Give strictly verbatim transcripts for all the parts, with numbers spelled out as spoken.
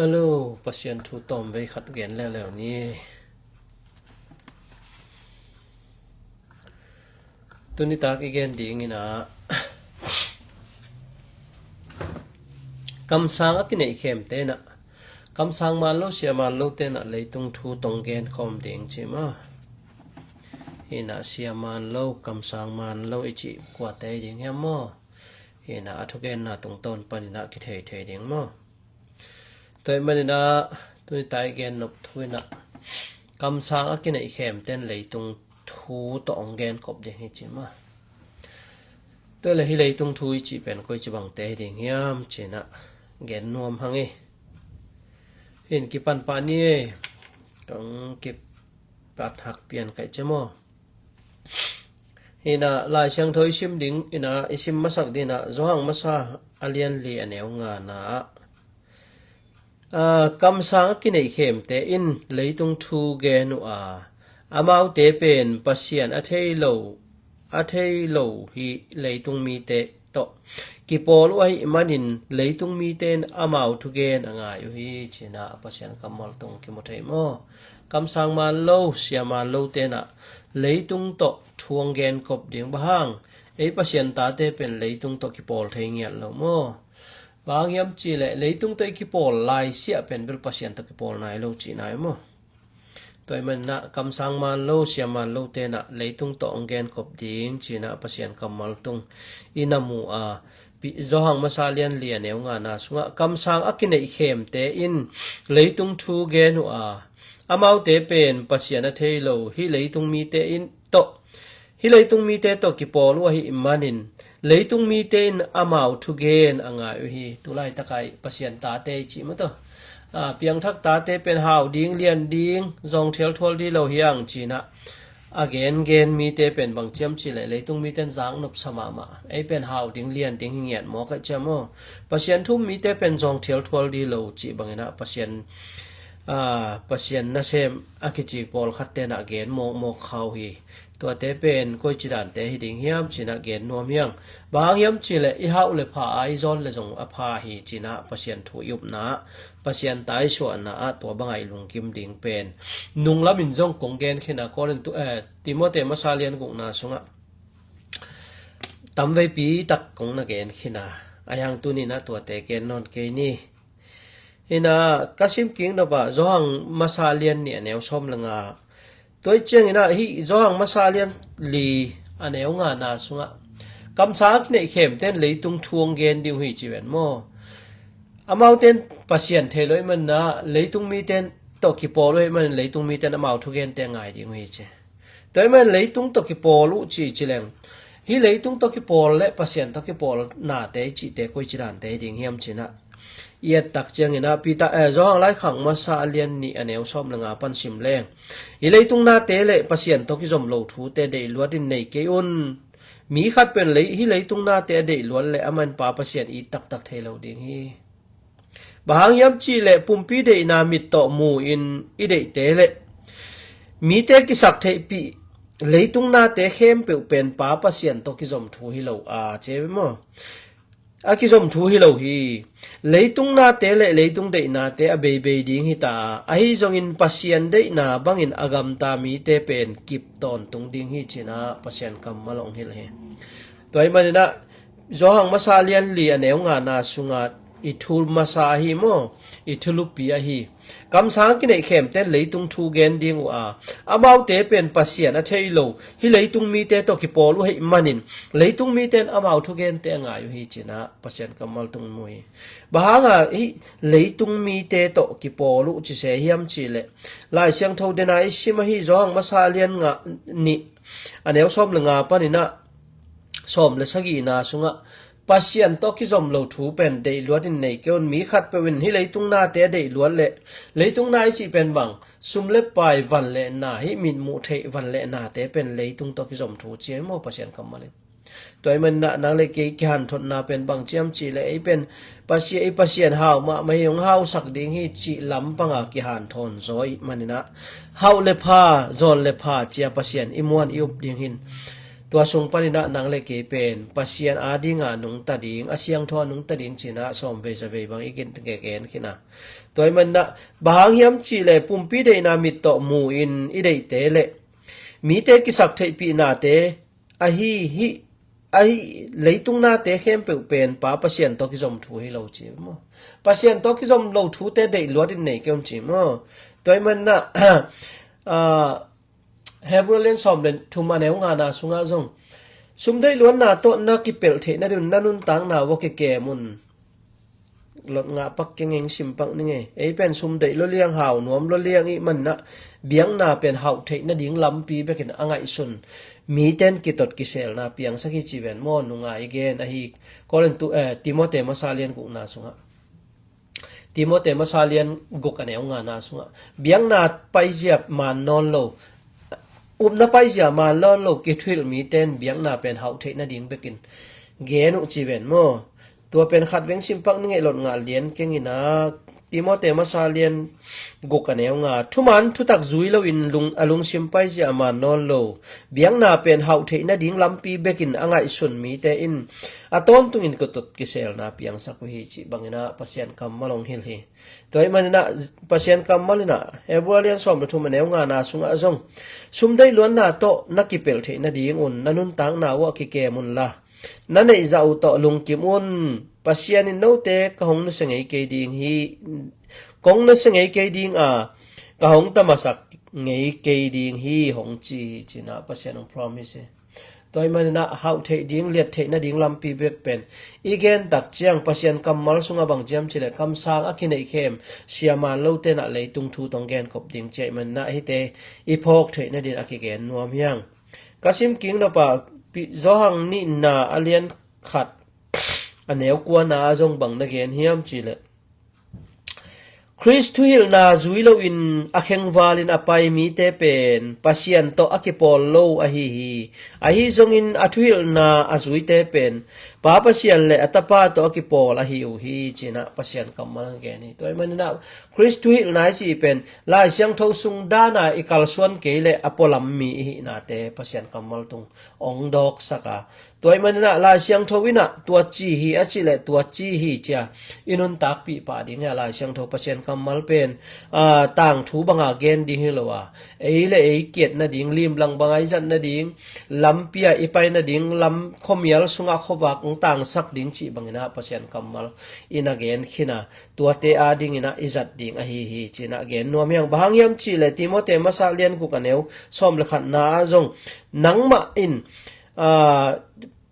Hello, Pasian thu tawm vei khat gen leuleu ni. Tuni tak i gen dingin ah, kamsang a kineih khemte in ah, kamsang man lo, sia man lote in ah leitung thu tawh gen khawm ding ci maw? Hi in ah, sia man lo, kamsang man lo i cih kuate ding hiam maw? Hi in ah, a thugenna tungtawn panin ah kithei thei ding maw? Tua ahih manin ah, tuni tak i gen nop thu in ah, kamsang a kineih khemte in leitung thu tawh hong gen kop ding hi ci maw? Tua leh hih leitung thu i cih pen koici bangte hi ding hiam ci in ah gen nuam hang hi. Hi in, kipan pah ni ei. Kong kipat hak pian kaih ci maw? Hi in ah, Lai Siangtho i sim ding in ah, i sim masak ding in ah, Johan masa a lian li, a neu nga na ah, aa, kamsang a kineih khemte in leitung thu gen uh a, amaute pen Pasian a thei lo, a thei lo hih leitung mite tawh kipawl uh ahih manin leitung mite in amau thugen a ngai uh hi ci in ah Pasian kammal tung kimu thei maw? Kamsang man lo, sia man lote in ah leitung tawh thu hong gen kop ding. Bang hang? Ei Pasian tate pen leitung tawh kipawl thei ngiat lo maw? Bang hang hiam cih leh leitung tawh i kipawl lai siah pen bel Pasian tawh kipawl nai lo cihna hi maw? Tua ahih manin ah, kamsang man lo, sia man lote in ah leitung tawh hong gen kop ding ci in ah Pasian kammal tung i na mu a, pi-, Johan masa lian li, a neu nga na sungah, kamsang a kineih khemte in leitung thu gen uh a, amaute pen Pasian a thei lo hih leitung mite in tawh, hih leitung mite tawh kipawl uh ahih manin leitung mite in amau thugen a ngai uh hi. Tulaitak ah Pasian tate i cih maw tawh, aa, piangthak tate pen hau ding, lian ding, zawngthial thual ding lo hi hang ci in ah a gengen mite pen bang ci hiam cih leh leitung mite in zaknop sa mahmah. Ei pen hau ding, lian ding hi ngiat mawk ahih ciang maw? Pasian thu um mite pen zawngthial thual ding lo cih bangin ah Pasian, aa, Pasian nasem a kici pawlkhatte in ah gen mawkmawk kha uh hi. Tuate pen koici dante hi ding hiam ci in ah gen nuam hi hang. Bang hang hiam cih leh i hauh leh pha a, i zawn leh zong a pha hi ci in ah Pasian thu i upna ah, Pasian ta i suahna ah tua bangah i lungkim ding pen nunglamin zong kong gen khin a, Korin tu, eh, Timote masa lian gukna sungah tamveipi tak kong na gen khin a, ahi hang tuni in ah tuate gen nawn kei ni. Hi in ah, ka sim kik nop ah, Johan masa lian nih, a neu sawm leh nga. Tua ahih ciangin ah, hih Johan masa lian li, a neu nga na sungah, kamsang a kineih khemte in leitung thu hong gen ding uh hi ci ven maw? Amaute in Pasian thei lo ahih manin ah, leitung mite in tawh kipawl uh ahih manin leitung mite in amau thugente ngai ding uh hi ci. Tua ahih manin leitung tawh kipawl uh ci ci leng, hih leitung tawh kipawl leh Pasian tawh kipawl nate i cihte koici dante hi ding hiam ci in ah i et tak ciangin ah, Peter, eh, Johan laikhak masa a lian nih, a neu sawm leh nga pan sim leng, hih leitung nate leh Pasian tawh kizom lo thute deih luatin nei kei un. Mi khat pen lei, hih leitung nate a deih luat leh amah in Pa Pasian it taktak thei lo ding hi. Bang hang hiam cih leh pumpi deihna mit tawh mu-in i deihte leh mite kisaktheihpih leitung nate khempeuh pen Pa Pasian tawh kizom thu hi lo a, ci ve maw? A kizom thu hi lo hi. Leitung nate leh leitung deihnate a beibei ding hi ta a, ahi zongin Pasian deihna bangin a gamta mite pen kip tawntung ding hi ci in ah Pasian kammal hong hilh hi. Tua ahih manin ah, Johan masa lian li, a neu nga na sungah, i thu masa ahi maw, i thulupi ahi. Kamsang a kineih khemte in leitung thu gen ding uh a, amaute pen Pasian a thei lo hih leitung mite tawh kipawl uh ahih manin leitung mite in amau thugente a ngai uh hi ci in ah Pasian kammal tung mu hi. Bang hang a hih leitung mite tawh kipawl uh ci se hiam cih leh, Lai Siangtho den a i sim ahi, Johan masa lian nga nih, a neu sawm leh nga panin ah sawm leh sagihna sungah, Pasian tawh kizom lo thu pen deih luatin nei kei un. Mi khatpeuh in hih leitung nate a deih luat leh, leitung na i cih pen bang, sum leh pai vangliatna, hih mit muh theih vangliatnate pen leitung tawh kizom thu ci hi maw, Pasian kammal in. Tua ahih manin ah nang leh kei kihanthotna pen bang ci hiam cih leh, ei pen Pasian, i Pasian hau mahmah hi, hong hausak ding hi cih lampang a kihanthawn zaw ahih manin ah, hauh leh pha, zawn leh pha ci a Pasian i muan i up ding hi in. Tua sung paninah nang le kei pen Pasian adinga nungta ding, a siangtho a nungta ding cinah sawmvei zavei bang i gen khin a. Tua i manah bang hang hiam cihleh pumpi deihna mit tawh mu-in i deihte le mite kisak theihpihnate ahi hi, ahi leitung nate khempeuh pen Pa Pasian tawh kizom thu hi lo ci maw? Pasian tawh kizom lo thute deih luatin nei kei un ci maw? Tua i manah, ah, Hebrew lian sawm le thum a neu ngana sungah zong sum deih luatna tawh na kipelh theih nading un na nuntakna uh a kikem un. Lot ngah pak keng eng, sim pak ning ei. Ei pen sum deih lo liang, hau nuam lo liang i manah biakna pen hauh theih nading lampi bekin a ngaihsun miten kitot kiselna piangsak hi ci ven maw? Nunga i gen ahi Korintu, eh, Timote masa lian gukna sungah. Timote masa lian guk a neu ngana sungah biakna paizia man nawn lo, upna paizia man nawn lo kithuhilh miten biakna pen hauh theih nading bekin gen uh ci ven maw? Tua pen khat veng sim pak ning ei, Lot ngah lian keng inah Timote masa lian guk a neu nga, thuman thutak zui loin lung, a lungsim paizia a man nawn lo biakna pen hauh theih nading lampi bekin a ngaihsun mite in a tawntungin kitot kiselna piangsak uh hi cih banginah Pasian kammal hong hilh hi. Tua i maninah Pasian kammal inah Hebrew lian sawm le thum a neu ngana sungah zong sum deih luatna tawh na kipelh theih nading un na nuntakna uh a kikem unla na neihzah uh tawh lungkim un. Pasian in note ka hong nusia ngei kei ding hi, kong nusia ngei kei ding a, ka hong tamasak ngei kei ding hi hong ci hi cinah Pasian hong promise hi. Tua i maninah hauh theih ding, liat theih nading lampi bek pen i gen tak ciang Pasian kammal sungah bang ciam cileh kamsang a kineih khem siaman lo tenah leitung thu tong gen kop ding ciah i maninah hite i phawk theih nadin a kigen nuam hiang. Ka sim kik nop ah Johan nihna a lian khat a neu kuana ah zong bang na gen hiam cileh Khrist thuhilhna zui loin a khengvalin a pai mite pen Pasian tawh a kipawl lo ahi hi. Ahi zongin a thuhilhna a zuite pen Pa Pasian le a Tapa tawh a kipawl ahi uh hi cinah Pasian kammal gen hi. Tua i maninah Khrist thuhilhna i cih pen Lai Siangtho sung dana i kalsuan kei le a pualam mi i hihnate Pasian kammal tung ong dawksak a. Tua i maninah Lai Siangtho inah tua ci hi a cih le tua ci hi cia i nuntakpih pah ding hi a. Lai Siangtho Pasian kammal pen, aa, tangthu banga gen ding hi lo a, ei le ei kiat nading, limlang banga i zat nading, lampi a i pai nading, lam khuamial sungah khuavak ong tangsak ding cih banginah Pasian kammal i na gen khin a. Tuate adinginah i zat ding ahi hi cinah gen nuam hiang. Bang hang hiam cihleh Timote masa lian guk a neu sawm le khatna ah zong nangmah in, aa,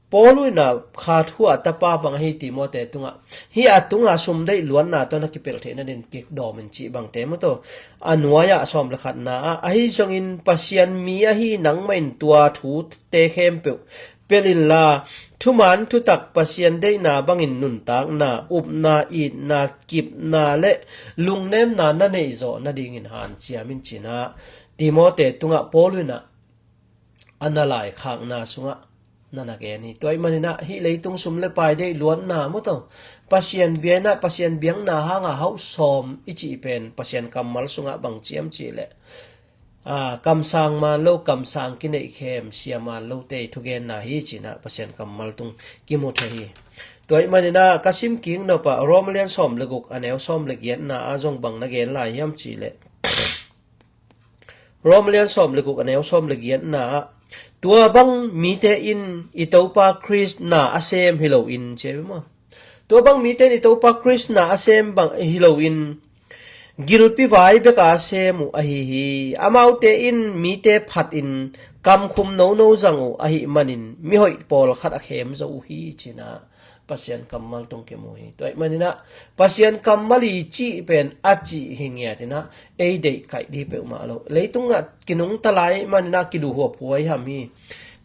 Paul inah kha thu a tapa bang ahi Timote tungah, hi a tungah sum deih luatna tawh na kipelh theih nadin kikdawm in cih bangte maw taw a nuai-ah sawm le khatna ah, ahi zongin Pasian mi ahi nangmah in tua thute khempeuh pelh inla, thuman thutak Pasian deihna bangin nuntakna, upna, itna, kipna le lungnemna na neihzawh nadingin hanciam in cinah Timote tungah Paul inah a na laikhakna sungah na na gen hi. Tua i maninah hih leitung sum le pai deih luatna maw taw Pasian biakna, Pasian biakna hanga hauh sawm i cih pen Pasian kammal sungah bang ciam cihleh, aa, kamsang man lo, kamsang kineih khem siaman lote i thugenna hi cinah Pasian kammal tung kimu thei hi. Tua i maninah ka sim kik nop ah Rom lian sawm le guk a neu sawm le giatna ah zong bang na gen lai hiam cihleh Rom lian sawm le guk a neu sawm le giatna ah tua bang mite in i Topa Khrist na a sem hi loin, ci ve maw? Tua bang mite in i Topa Khrist na a sem bang hi loin gilpi vai beka a sem uh ahi hi. Amaute in mite phatin kamkhum nono zang uh ahih manin mihoih pawlkhat a khem zo uh hi cinah Pasian kammal tung kimu hi. Tua i maninah Pasian kammal i cih pen a cih hi ngiatinah ei deih kaih dih peuhmah lo. Leitungah kinungta lai maninah kiluhhuap huai ham hi.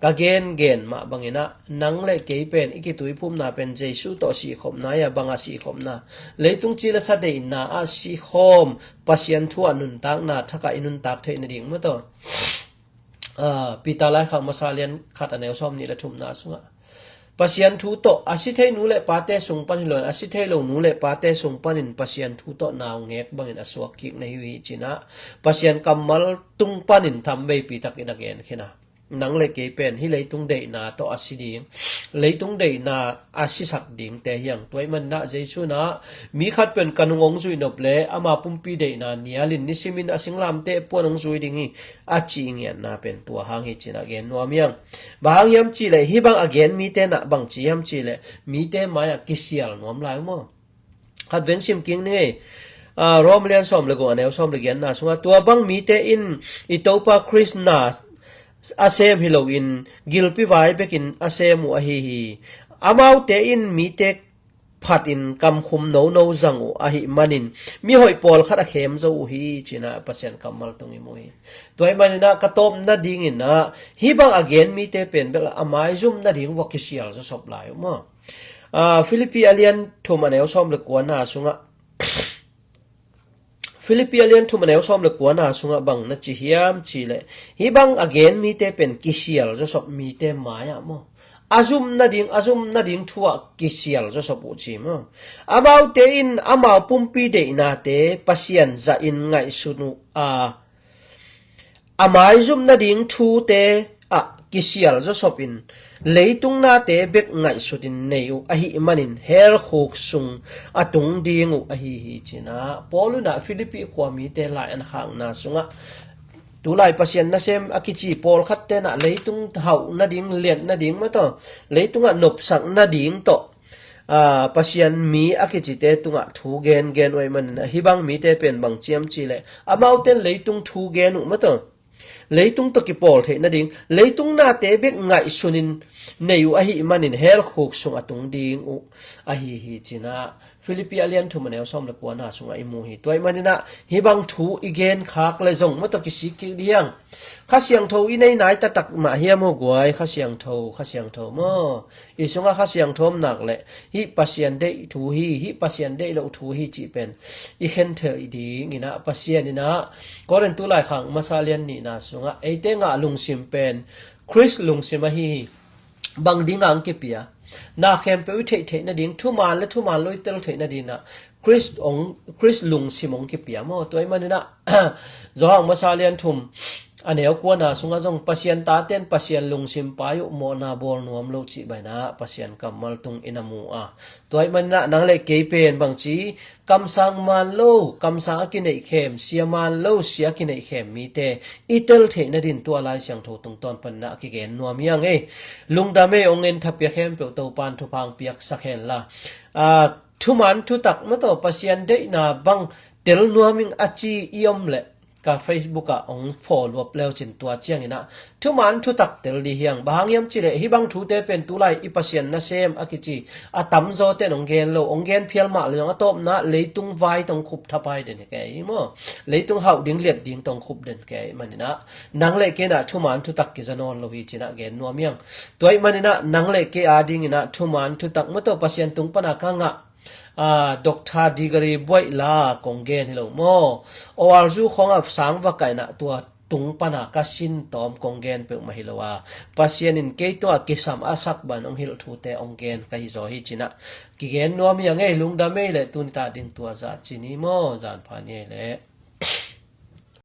Ka gengen mah banginah nang le kei pen i kituiphumna pen Jesu tawh sihkhopna hi a, bangah sihkhopna, leitung ci le sa deihna ah sihkhawm, Pasian thu ah nuntakna thakah i nuntak theih nading maw taw. Aa, Peter laikhak masa lian khat a neu sawm nih le thumna sungah Pasian thu tawh a si thei nu le pate sung pan hi loin a si thei lo nu le pate sung panin Pasian thu tawh naungek bangin a suak kik na hi uh hi cinah Pasian kammal tung panin tham veipi takin a gen khin a. nang le kei pen hih leitung deihna tawh a si ding, leitung deihna a sisak dingte hi hang. Tua ahih manin ah Jesu in ah mi khat pen ka nung hong zuih nop leh ama pumpi deihna nialin nisimin a singlamteh puan hong zui ding hi, a cih ngiatna pen tua hang hi ci-in ah gen nuam hi hang. Bang hang hiam cih leh hih bang a gen mite in ah bang ci hiam cih leh mite mai-ah kisial nuam lai uh maw? Khat veng sim kik ni ei. Ah, Rom lian sawm le guk, a neu sawm le giatna sungah, tua bang mite in i Topa Khrist na a sem hi loin gilpi vai bekin a sem uh ahi hi. Amaute in mite phatin kamkhum nono zang uh ahih manin mihoih pawlkhat a khem zo uh hi, ci-in ah Pasian kammal tung i mu hi. Tua ahih manin ah ka tawp nadingin ah hih bang a gen mite pen bel a maizum nading vua kisial zawsop lai uh maw? Ah, Filipi a lian thum, a neu sawm le kuana sungah, Filipi a lian thum, a neu sawm le kuana sungah bang na ci hiam cih leh, hih bang a gen mite pen kisial zawsop mite mai-ah maw, a zum nading, a zum nading thu-ah kisial zawsop uh ci maw? Amaute in amau pumpi deihnate Pasian zahin ngaihsun uh a, a maizum nading thute ah kisial zawsop in leitung nate bek ngaihsutin nei uh ahih manin hell khuk sung a tung ding uh ahi hi, ci-in ah Paul in ah Filipi khua mite lai a na khakna sungah, tulai Pasian nasem a kici pawlkhatte in ah leitung hauh nading, liat nading maw tawh, leitungah nopsak nading tawh, ah, Pasian mi a kicite tungah thu gengen uh ahih manin ah hih bang mite pen bang ci hiam cih leh amaute in leitung thu gen uh maw tawh, leitung tawh kipawl theih nading, leitung nate bek ngaihsunin nei uh ahih manin hell khuk sung a tung ding uh ahi hi, ci-in ah Filipi a lian thum, a neu sawm le kuana sungah i mu hi. Tua ahih manin ah hih bang thu i gen khak leh zong maw tawh kisik kik ding hi hang. Kha Siangtho i nei nai taktak mah hiam aw guai? Kha Siangtho, Kha Siangtho maw? I sungah Kha Siangtho om nak leh hih Pasian deih thu hi, hih Pasian deih loh thu hi cih pen i khen theih dingin ah Pasian in ah Korin tulai khak masa lian nihna sungah eite ngah lungsim pen Khrist lungsim ahi hi. Bang dingah hong kipia? Na khempeuh i theih theih nading, thuman le thuman lo i tel theih nadingin ah Khrist hong, Khrist lungsim hong kipia maw? Tua ahih manin ah Johan masa lian thum, a neu kuana sungah zong Pasian tate in Pasian lungsim pai uh, mawhna bawl nuam lo cih bangin ah Pasian kammal tung i na mu a. Tua ahih manin ah nang le kei pen bang ci, kamsang man lo, kamsang a kineih khem, sia man lo, sia a kineih khem mite i tel theih nadingin tua Lai Siangtho tungtawn panin ah kigen nuam hi hang ei. Lungdam ei, hong en thapiak khempeuh Topa'n thupha hong piaksak hen la. Ah, thuman thutak maw tawh, Pasian deihna bang tel nuam ing a ci i om leh ka Facebook ah hong follow up le uh cin, tua ciangin ah thuman thutak tel ding hi hang. Bang hang hiam cih leh hih bang thute pen tulai i Pasian nasem a kici a tamzawte in hong gen lo, hong gen phial mah leh zong a tawpna leitung vai tawh hong khup thapai den hi kei hi maw? Leitung hauh ding, liat ding tawh hong khup den kei ahih manin ah nang le kei in ah thuman thutak kiza nawn lo hi, ci-in ah gen nuam hi hang. Tua ahih manin ah nang le kei adingin ah thuman thutak maw tawh, Pasian tung panin ah ka ngah, ah, doctor degree buaih la kong gen hi lo maw? Awalzu khawng a sang va kaihna tua tung panin ah ka sin tawm kong gen peuhmah hi lo a, Pasian in kei tungah kisam a sak bangin hong hilh thute hong gen ka hi zaw hi, ci-in ah kigen nuam hi hang ei. Lungdam ei leh, tuni ta ding tua zah ci ni maw? Zan pha ni ei leh.